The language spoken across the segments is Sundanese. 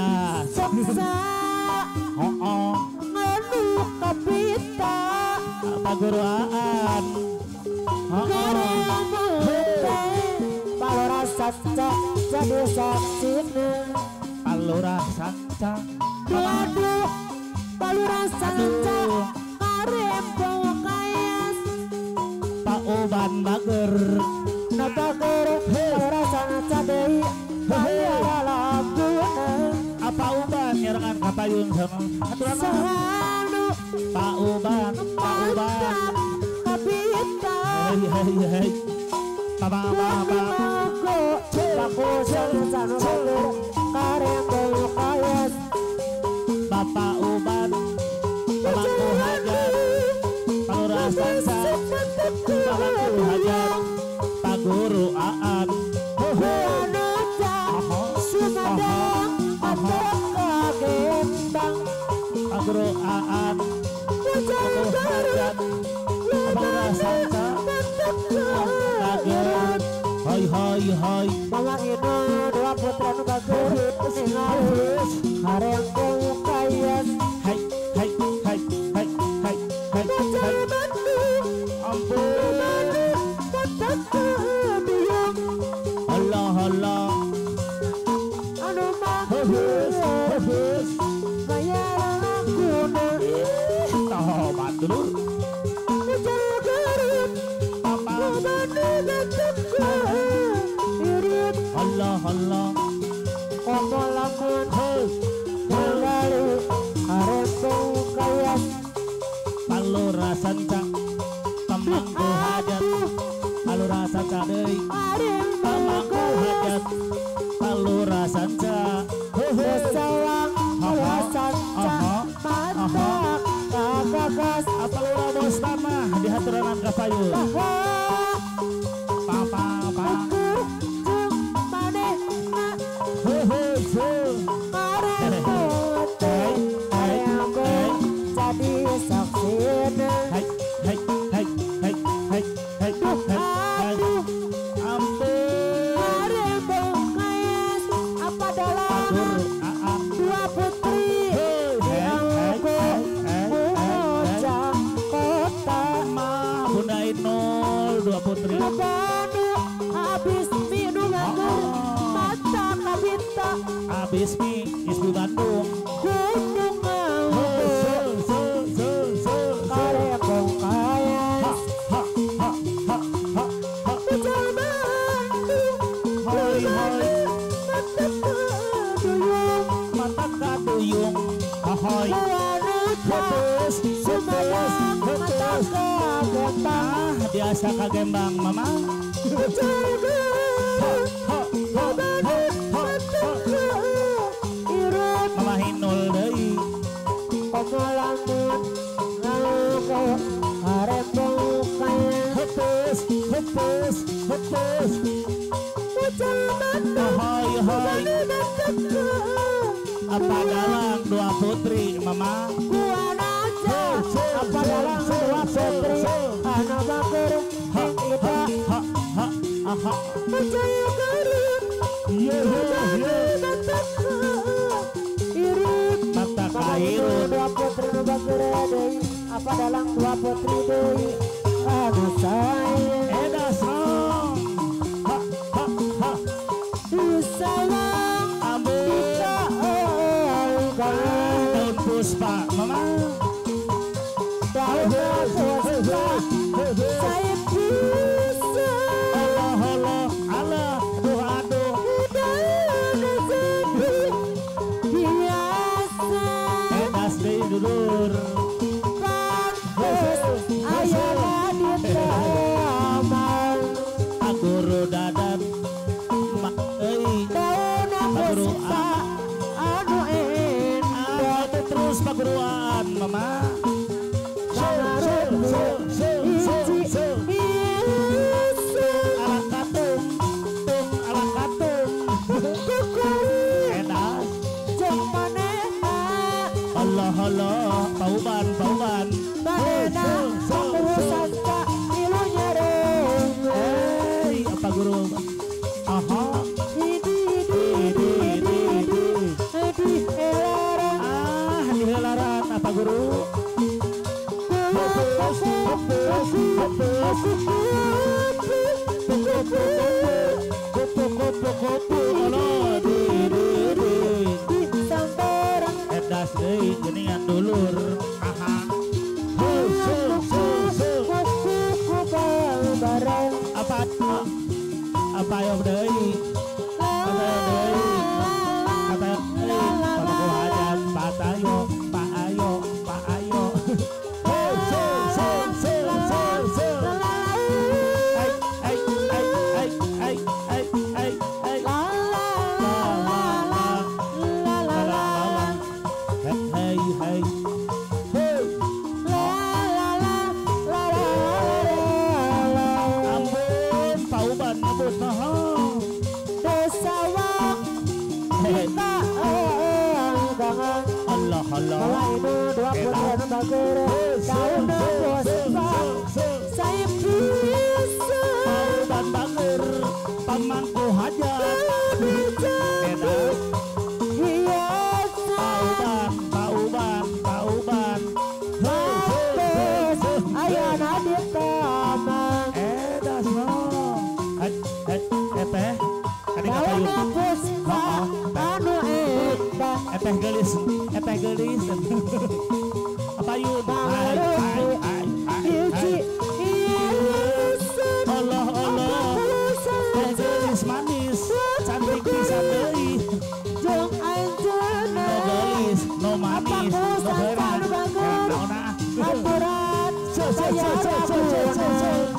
Edas. Suksa. Oh. Nganu kapita. Pak Guru Aan. Palurah Sanca jadi saksina. Palurah Sanca. Aduh, Palurah Sanca karembong kayas. Pak Uban bager. Na bager Palurah Sanca deui bayar laguna. Apa Uban nyarengan kapayun sama aturan. Sahanu Pak Uban, Pak Uban. Kapita. Hei hei hei. Papa papa. Bapak Uban, pemangku hajat, Palurah Sanca, pemangku hajat, Pak Guru Aan. Pak Guru Aan, pemangku hajat, Palurah Sanca, bager. Hoi hoi hoi. Mama Ino dua putra nu bager ningali harengkong kayas. Hai hai hai hai hai hai hai. Ampun. Allah Allah. Anu bagus bagus. Bayar laguna. Tobat dulur. Allah Allah. Komo lamun ningali harengkong kayas. Palurah Sanca pemangku hajat, Palurah Sanca deui pemangku hajat, Palurah Sanca. Sawang Palurah Sanca mantap kagagas. Palurah bos tanah dihaturanan kapayun. Papa papa. Hai hai hai hai hai hai hai. Ampun. Apa dalam dua putri kota. Bunda Inul dua putri. Habis minum mata kabita. Habis mi isbu Bandung. Gunung Ahoy. Ah, biasa kagembang mama. Mama Hinul deui. Hepes hepes hepes. Ahoy ahoy. Apa dalang dua putri mama? Apa dalang dua putri? Anak baker ida. Ha ha ha. Mata kairut. Dua putri nu baker deui. Apa dalang dua putri deui? Anu sayang. Edas rong. Ha ha ha. Sayang. Ampun. Daun puspa mama. Daun puspa. Saya bisa. Allah Allah Allah. Aduh aduh. Biasa. Edas deui dulur. Pantes ayana di taman. Guru dadan. Mak euy. Daun puspa. Anu endah. Terus paguruan mama. Ala katung, tung ala katung. Edas. Allah Allah, pauban pauban. Hei, apa guru? Aha. Di di di di di di. Edas deui geuningan dulur. Aha. Apa apa ayo deui? Apa deui? Apa deui? Pamangku hajat Pak Ayo, Pak Ayo, Pak Ayo. Ai ai ai ai ai ai ai ai. La la la la la la la. Hey hey hey. La la la la la. Ampun pauban ngebut naha. Dosawa kita Allah Allah. Dua putra bager daun puspa saya bisa pauban bager pamangku hajat. Enak. Pauban pauban pauban. Ayana di taman. Edas no. Eteh daun puspa anu eta. Eteh gelis, eteh gelis. Apa yun? Hai hai hai hai. Allah Allah. Teh gelis manis, cantik pisan deui. Jeung anjeunna. No gelis, no manis, no heran. Naon ah? Aturan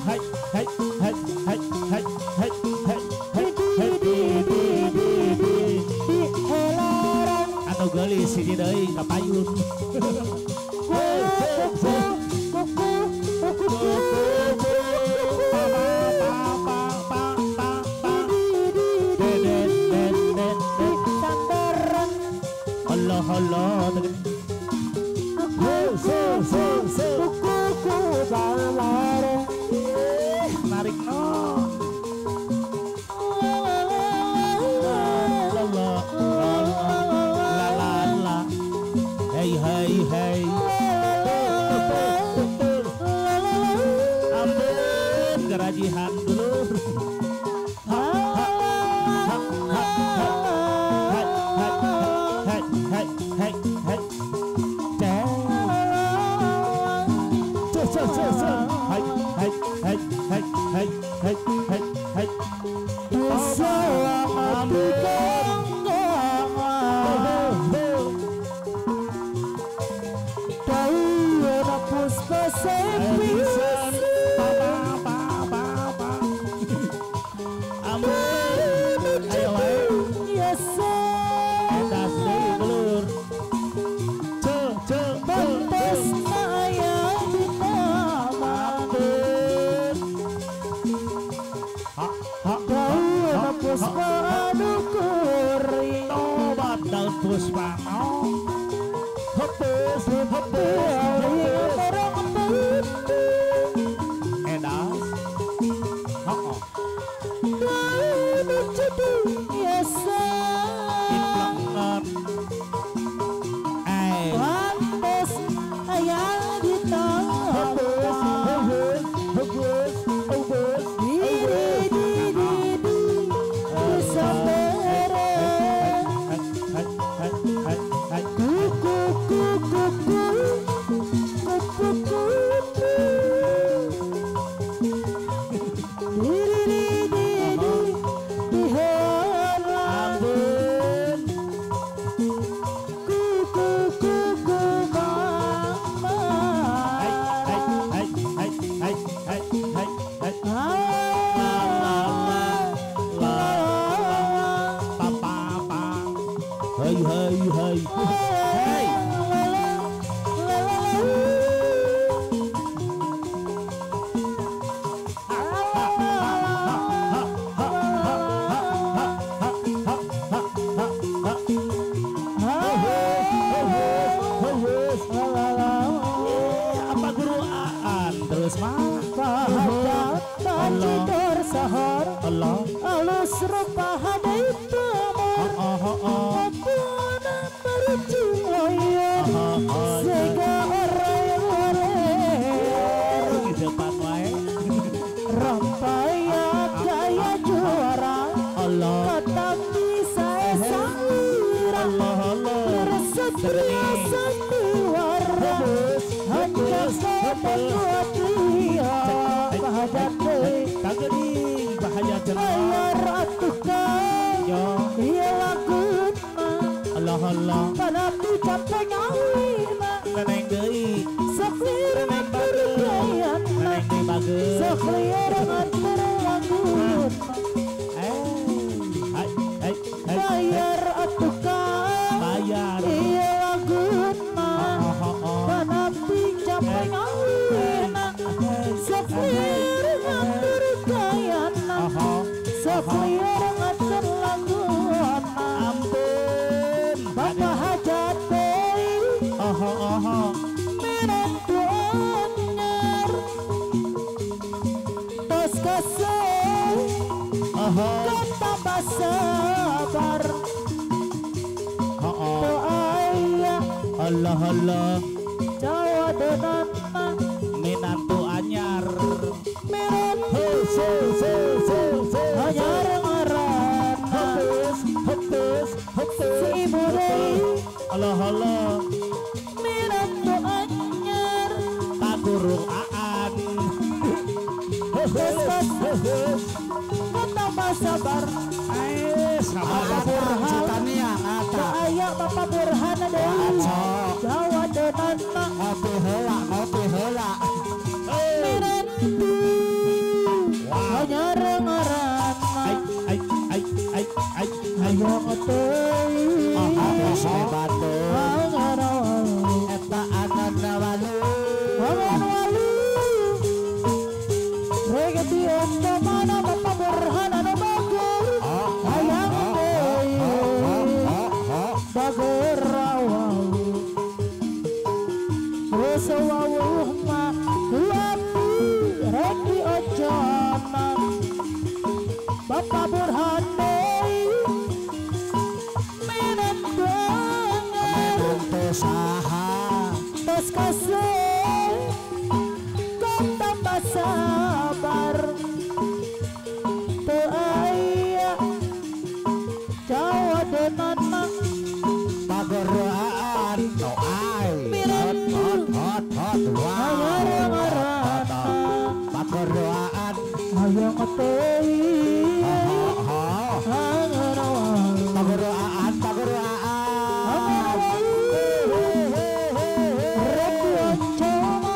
Hai hai hai hai hai hai hai hai hai di di di di di helaran. Atau gelis hiji deui ka payun. Kuku kuku kuku Pa pa pa pa pa pa. De de de de de. Sandaran. Allah Allah. Kuku balare. Narik no. La la la la la. Hey hey hey. Ampun gerajihan dulur. Ha ha ha ha ha ha ha ha ha. Hai hai hai hai hai hai hai hai. Puspa mau hepus hepus edas hoo implengan eh pantes aya di hepus hepus hepus hepus di di di di Hey hey hey hey. Apa guru aan terus mah Allah alus rupa hadai tamar Sandiwara hanya bayar atuh kang iya laguna Allah Allah panapi capek ngawina neneng deui sok lieur ngatur gayana neneng deui bageus sok lieur ngatur laguna bayar atuh kang bayar iya laguna panapi capek ngawina sok lieur ngatur gayana sok lieur ngatur laguna ampun Bapak hajat deui minantu anyar tos kasih tambah sabar teu aya Allah Allah jawadanana minantu anyar minantu anyar ngaranna si ibu deui Allah Allah minantu anyar paguru aan tos tambah sabar sabar Burhan aya Bapak Burhan deui jawadanana ngopi heula ngopi heula minantu anyar ngaranna ai ai ai ai hayang teuing eta anana walu angan walu rek diondo mana Bapak Burhan anu bager hayang teuing bager wawu terus wawuh mah lapi rek diojona Bapak Burhan deui minantu anyar minantu saha tos kasih tambah sabar teu aya jawadanana pageroaan no ai hot hot hot anyar ngaranna pageroaan hayang teuing pageroaan pageroaan rek diocona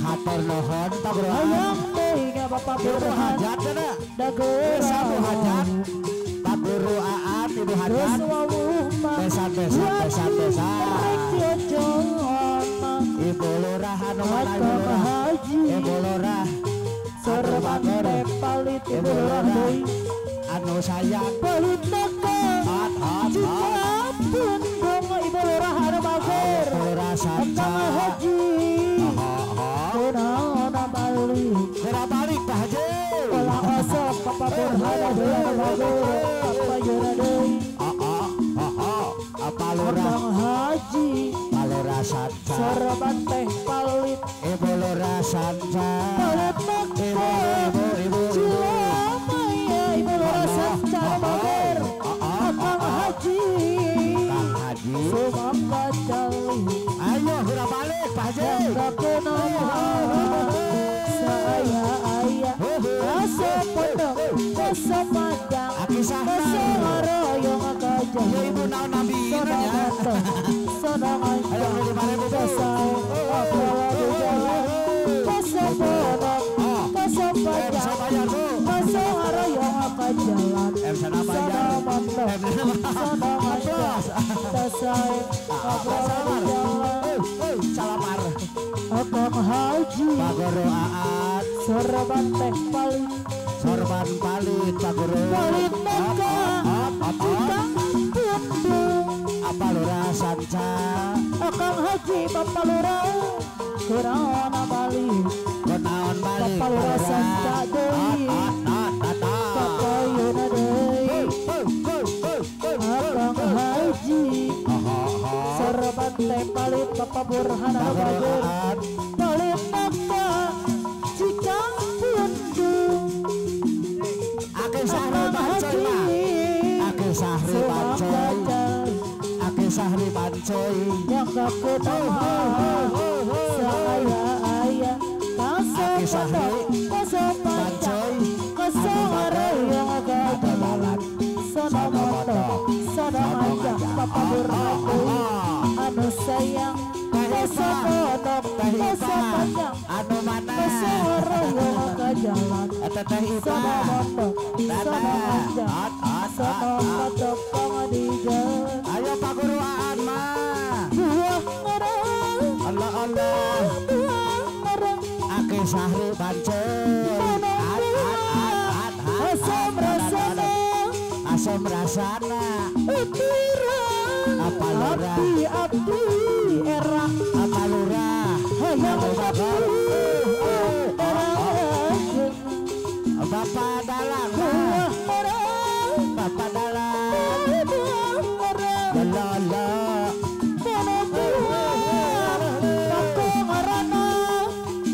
hatur nuhun pageroaan hayang teuing Bapak ibu Burhan hajat cenah dageura sabu hajat pageroaan ibu terus hajat wawuh mah besan besan besan besan rek diocona ibu lurah anu mana ibu Akang lurah Haji ibu lurah sorban teh palit ibu lurah deui anu sayang palit naka hot hot hot Cikapundung ibu lurah anu bager ibu lurah sanca Akang Haji kunaon balik geura balik Pak Haji ulah osok Bapak Burhan deui anu bager Bapak Yura deui apa lurah Akang Haji Pak lurah sanca sorban teh palit ibu lurah sanca palit naka ibu ibu ibu ibu Cilamaya ibu lurah sanca anu bager Akang Haji Kang Haji sumangga cali ayo geura balik Pak Haji Mangga kenoma saya aya asa pondok asa padang Akisahna asa ngaroyong kajang ya ibu naon nabi sono nya ganteng sono ayo ngancang 5.000 Bu asa ngobrol di jalan asa pondok asa Eh, bisa padang bayar Bu asa ngaroyong kajalan eh bisa bayar sono montong sono ngancang asa ngobrol di jalan salamar Akang Haji pageroaan sorban teh palit sorban palit pagero palit naka Cikapundung apa lurah sanca Akang Haji Bapak Lurah kunaon balik kunaon balik Bapak Lurah sanca deui Bapak Yuna deui Akang Haji sorban teh palit Bapak Burhan anu bager pageroaan palit naka Cikapundung Akeh sahri Akang pancoy Haji mah Akeh sahri pancoy sumangga Akeh sahri Bancoy yang ketama saya ayah Aki kaso Sahri kaso Bancoy kaso yang Adalan sono moto sono aja Papa Burhan anu sayang kaso moto kaso panjang anu mana kaso yang ke jalan Teteh Ipa sono moto sono aja sono moto di jalan. Ayo Pak Guru Aan mah buah merah Allah Allah buah merah Aki Sahri Bancoy asam rasana asam rasana utira apa lurah abdi abdi era apa lurah hayang abdi era Bapak Dalang buah merah Bapak Dalang buah merah la mono buah paku ngarana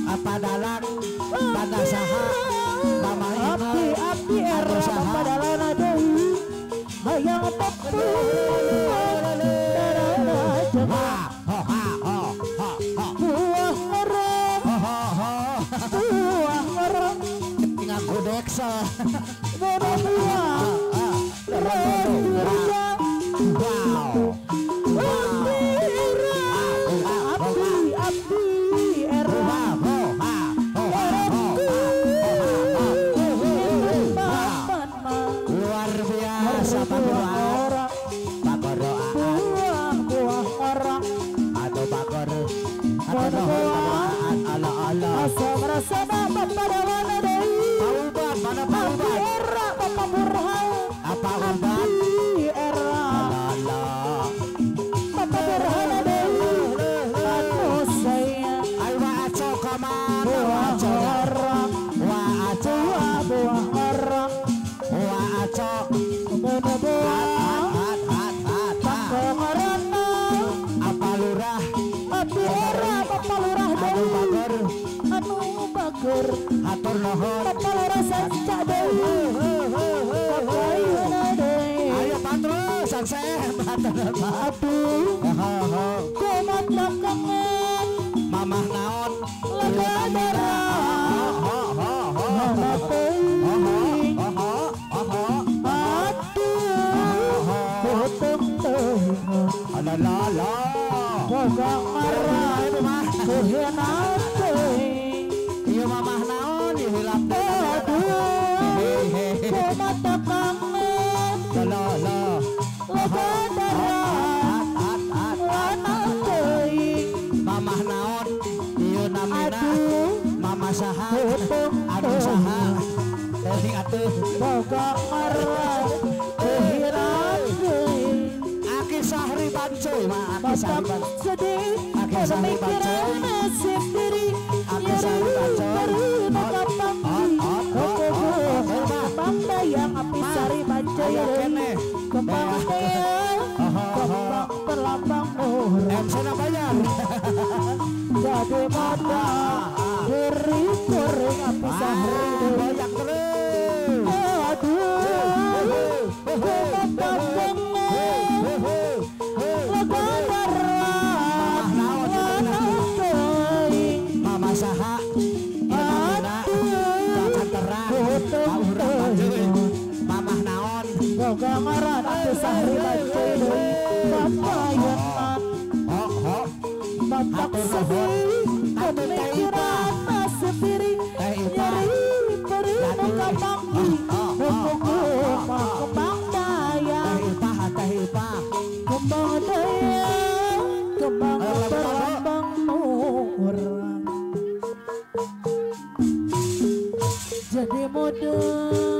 apa dalang pada saha mama abdi abdi era Bapak Dalang deui hayang tepu buah merah buah merah ngaku deksa mono buah wow abdi abdi era luar biasa Pak Guru Aan Pak Guru Aan buah buah orang atau Pak Guru atau nuhun Pak Guru Aan Allah Allah asam rasana Bapak Dalang deui Pak Uban mana Pak abdi Uban era Bapak Burhan apa Uban abdi era Allah Allah Bapak Burhan deui anu sayang ayo Wa Aco kamana Wa buah Aco orang Wa Aco buah buah orang Wa Aco mono buah hat hat hat hat pengarana apa lurah abdi era Bapak Lurah anu deui bager anu bager hatur nuhun Bapak Lurah sanca deui kakayuna deui ayo patro sangsem hatur nuhun aduh kumat kangen mamah naon lega darah mana teuing aduh beuteung teuing la la boga ngaran keheuna teuing ieu mamah naon ieu hilap aduh kumat kangen la la lega darah mana teuing mamah naon ieu namina aduh mama saha beuteung aduh saha teuing atuh boga ngaran keheuna teuing Aki Sahri Bancoy mah Aki Sahri Bapak Bancoy sedih Aki Sahri pemikiran Bancoy nasib diri Aki nyeri Sahri Bancoy baru kapanggi kembang dayang api sari Bancoy ayo kene kembang dayang kembang terlambang orang MC na bayar jadi modal diri goreng api sahri goyang terus aduh kumat kangen lega darah mana teuing mama saha ieu namina cacat terang Beuteung Pak Urang Bancoy teuing mamah naon boga ngaran atuh Sahri Bancoy deui papayeuna ho ho bapak Hatur nuhun. sedih Hatur Teh pemikiran nasib diri Teh Ipa nyeri perih Aduh. muka panggi kumah kembang Teh dayang Ipa Teh Ipa kembang dayang kembang Ayo, lagu terlambang orang jadi modal